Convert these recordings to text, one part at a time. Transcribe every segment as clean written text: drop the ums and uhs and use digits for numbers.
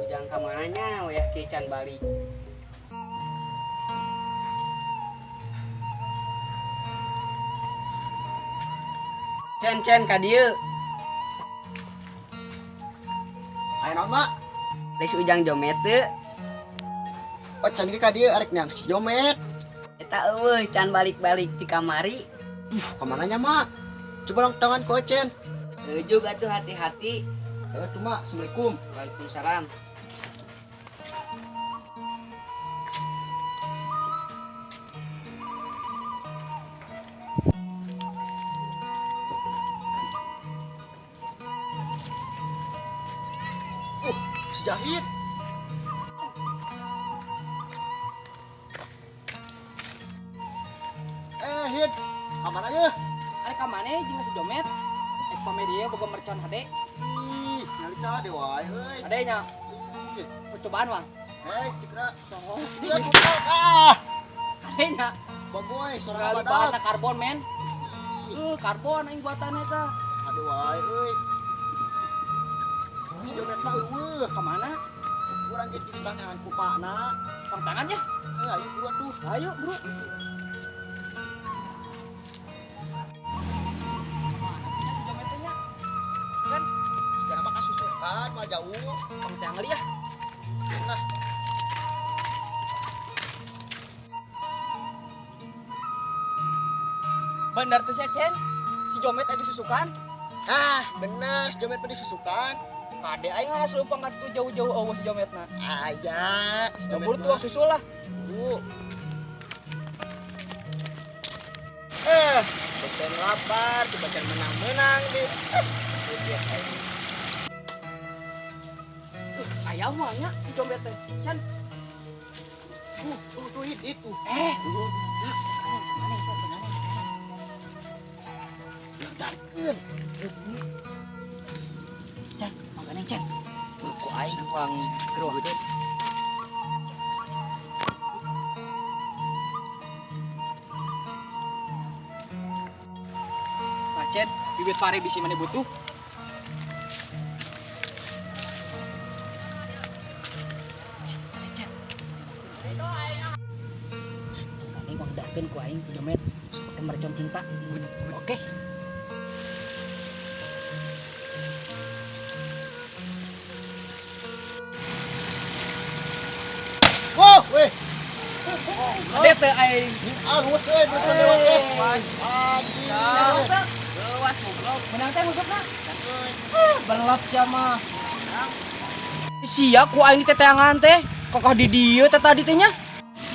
Ujang ka mana nya wayah kieu can balik. Cen cen ka dieu. Aya naon, Mak? Geus Ujang jomet teu? Oh, can ge ka dieu arek neang si jomet. Eta eueuh can balik-balik ti kamari. Duh, ka mana nya, Mak? Coba lang tangan ku Cen. Juga tuh hati-hati. Tuh, Mak. Assalamualaikum. Waalaikumsalam. Si Jahit. Hid, ka mana ye? Arek ka mana jeung si Jomet? Ek pame dieu boga mercon hade. Ih, nyali cade wae euy. Hade nya. Ih, Cobaan wang. Cikra. Soho. Iya, goblok. Ah, Hade nya. bagoy sorana Galu badak. bahasa karbon men. Karbon aing buatan eta. Hade wae euy. Si Jomet mah eueuh. Ka mana? Urang ge ditangan ku pakna. Tong tangan ya. Ayo buru atuh. Ayo, Bro. Mana si Jomet teh nya? Kan Sekarang mah kasusukan mah jauh. tong tangan ya. Nah, Bener tuh sih, Cen. Si Jomet aya disusukan. ah, bener si Jomet mah disusukan. Kade aing geus lupa ngartu jauh-jauh eueuh si Jometna. Aya, si Jomet Buru tuh susul lah. Bu. Betul lapar, coba can menang-menang di. Ujian aing. Ayam mah nya si Jomet teh. Cen. Tuh, tuh, tuh, itu. Tuh. Nah, mana itu mana? Darkeun. Cen, makanya Cen. Ku aing uang geroh deh. Nah, Cen, bibit pare bisi mana butuh. Cen, Cen. Uang dahkeun ku aing ku Jomet. Seperti mercon cinta. Oke. Wah, weh. Ade teh aing. Ah, luas euy, luas lewat teh. Was. Anjir. Leuwas goblok. Menang teh musukna. Euy. Belap sia mah. Sia ku aing teteangan teh. Kokoh di dieu teh tadi teh nya.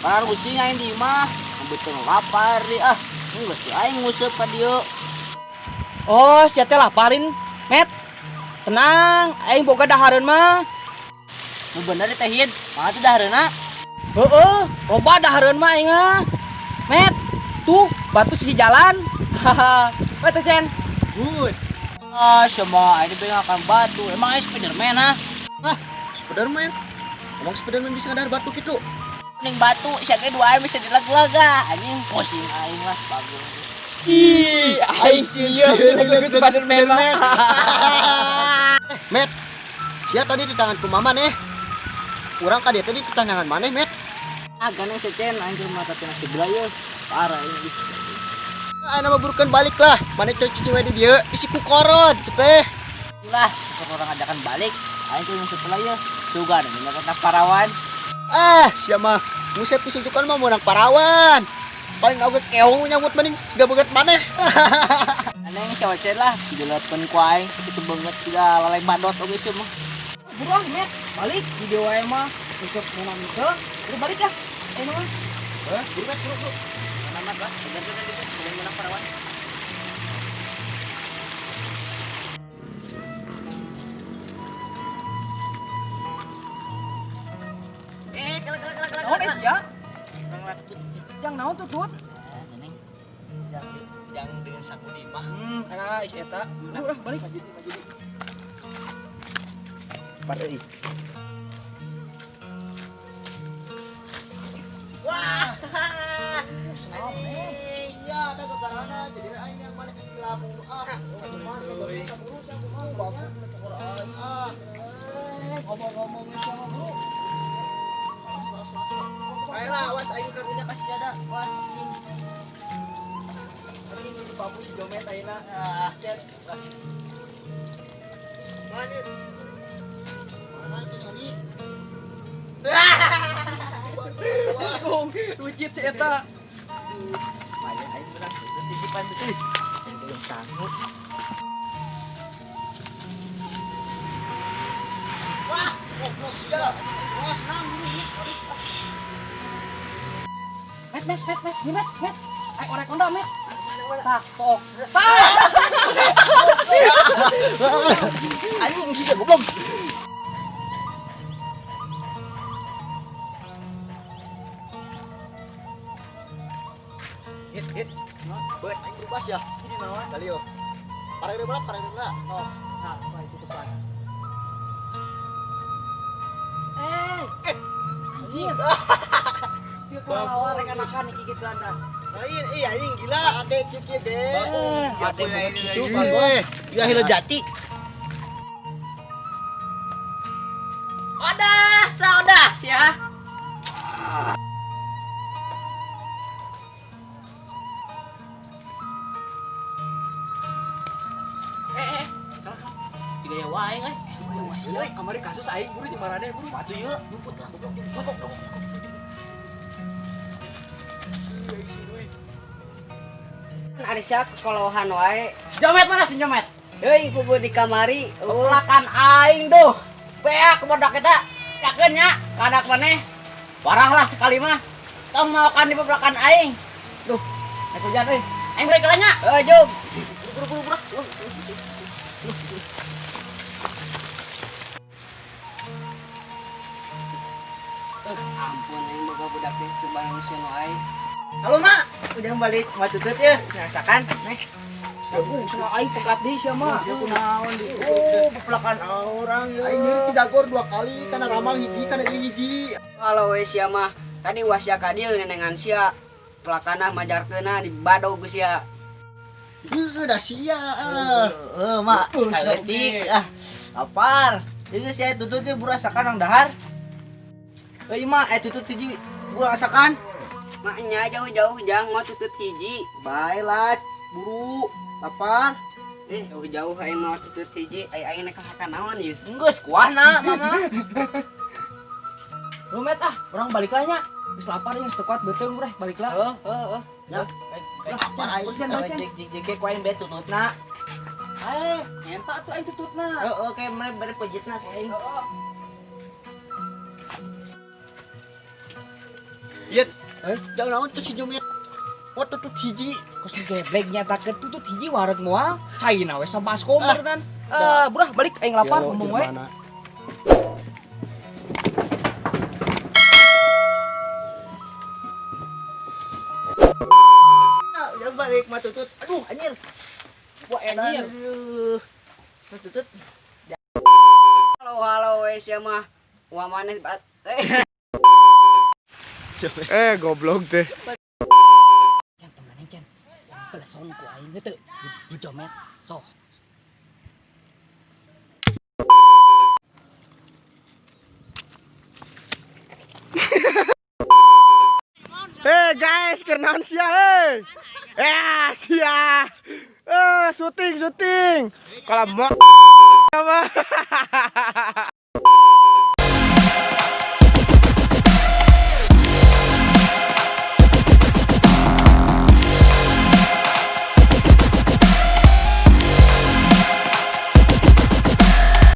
Parah using aing di imah. Betul lapar di ah. Geus aing nguseup ka dieu. Oh, sia teh laparin, Met. Tenang, aing boga dahareun mah. Nu bener teh Hid. Mah teh dahareuna. Heeh, loba dahareun mah aing mah. Met, tuh batu sisi jalan. Haha. Weh teh Cen. Good. Ah, sama aing pengen makan batu. Emang aing Spiderman ah? Ah, Spiderman. Emang Spiderman bisa ngadar batu gitu? Ning batu sia ge dua aing bisa dileg-lega. Anjing pusing aing lah bagus. Ih, aing sia Spiderman mah. Met. Sia tadi di tanganku mama nih. Urang ka dieu tadi di tangan maneh, Met. Ah, gandeng si Cen aing ke mata tina sebelah ye. Parah ini. Ah, nama burukan balik lah. Maneh cicing we di dieu, isi ku korod teh. Lah, orang ajakan balik. Aing ke sebelah ye. Sugan ini kata parawan. Ah, sia mah ngusep disusukan mah menang parawan. Paling oge keong nyamut mending siga beungeut maneh. Aneh si Ocen lah, dijelepkeun ku aing sakitu beungeut juga lalai badot oge sih mah. Buruan, Met. Balik di dieu wae mah. Besok menang teu. Udah balik lah. Ayo mah. Hah, buru Met, buru, buru. Mana lah, bener kan gitu, belum menang parawan. Kala kala kala kala. Naon eh sia? Urang latut. Yang naon tuh tut? Neng. Jangan dengan saku di mah. Era isi eta. Udah balik. Par euy. Wah. Iya, ada kegarana jadi aing yang mana ke labu ah. Ah. Ngomong-ngomong sama bro. Ayo lah, awas aing karunya kasih jada. Wah, anjing. Anjing di papu si Jomet ayeuna. Ah, cet. Mana? Mana itu nyari? Gong, lucit si eta. Lumayan aing menang titipan tuh. Belum sanggup. Wah, goblok sia. Awas nang ini. Met, met, met, met, ini met, met. Ayo orek onda, met. Tak, pok. Tak. Anjing sia goblok. Hit, hit. Bet aing berubah ya. Ini naon? Kali yo. Parah bola, parah bola. Oh, nah, apa itu depan? Eh, anjir. Dia kalau rek anakan gigit Belanda. Lain, iya anjing gila. Ade kieu deh. Ade banget gitu, Iya, Iya, hilo jati. Odah, saodah ya. Eh, kalah kalah. Tiga ya wae euy. Sia, kamari kasus aing buru jeung maraneh buru. Patuh yeuh, nyumput lah goblok goblok goblok. Ari sia kolohan wae. Jomet mana si Jomet? Heuy kubu di kamari. Oh, Pelakan aing duh. Beak bodak eta. Yakeun nya, kadak maneh. Parah lah sekali mah. Tong makan di pepelakan aing. Duh, naik hujan euy. Aing balik nya. Heuh jug. Buru buru buru. Ampun aing boga budak teh coba ngusin wae. Halo, Mak. Udah balik ma tutut ya. Rasakan, nih. Cenah aing pegat deui sia mah. Kunaon di. Oh, pepelakan orang ya. Aing nyeri tidagor dua kali karena ramang hiji karena ieu hiji. Halo we sia mah. Tadi wah sia ka dieu nenengan sia. Pelakana majarkeuna di badog ku sia. Heuh, da sia. Heeh, Mak. Saeutik ah. Lapar. Jadi saya tutut dia burasakan nang dahar. Euy, Mak, tutut hiji burasakan. Maknya jauh-jauh jang mau tutut hiji. Baiklah, buru. Lapar. Jauh-jauh aing mau tutut hiji, ai aing nek hakan naon ieu. Enggeus kuahna, Mama. Lu met ah, urang balik lah nya. Geus lapar yang sekuat beuteung ureh balik lah. Heeh, heeh. Ya. Lapar aing. Hujan, hujan. Jek jek jek ku aing be tututna. Eh, eta tuh aing tututna. Heeh, kayak mana bere pejitna ku aing. Ieu. Jangan naon teh si Jomet. Wat tutut hiji. Kos geblek nyatakeun tutut hiji wareg moal. Caina we sabaskom kan. Eh, burah balik aing lapar ngomong we. Ya balik mah tutut. Aduh, anjir. Wah, edan. Anjir. Aduh. Mah tutut. Halo halo we sia mah. Wah maneh Eh, goblok teh. Can temenan can. Beleson ku aing teu. Di Jomet sok. Eh guys, keur naon sia eh? Eh, sia. Eh, syuting, syuting. Kalau mau apa?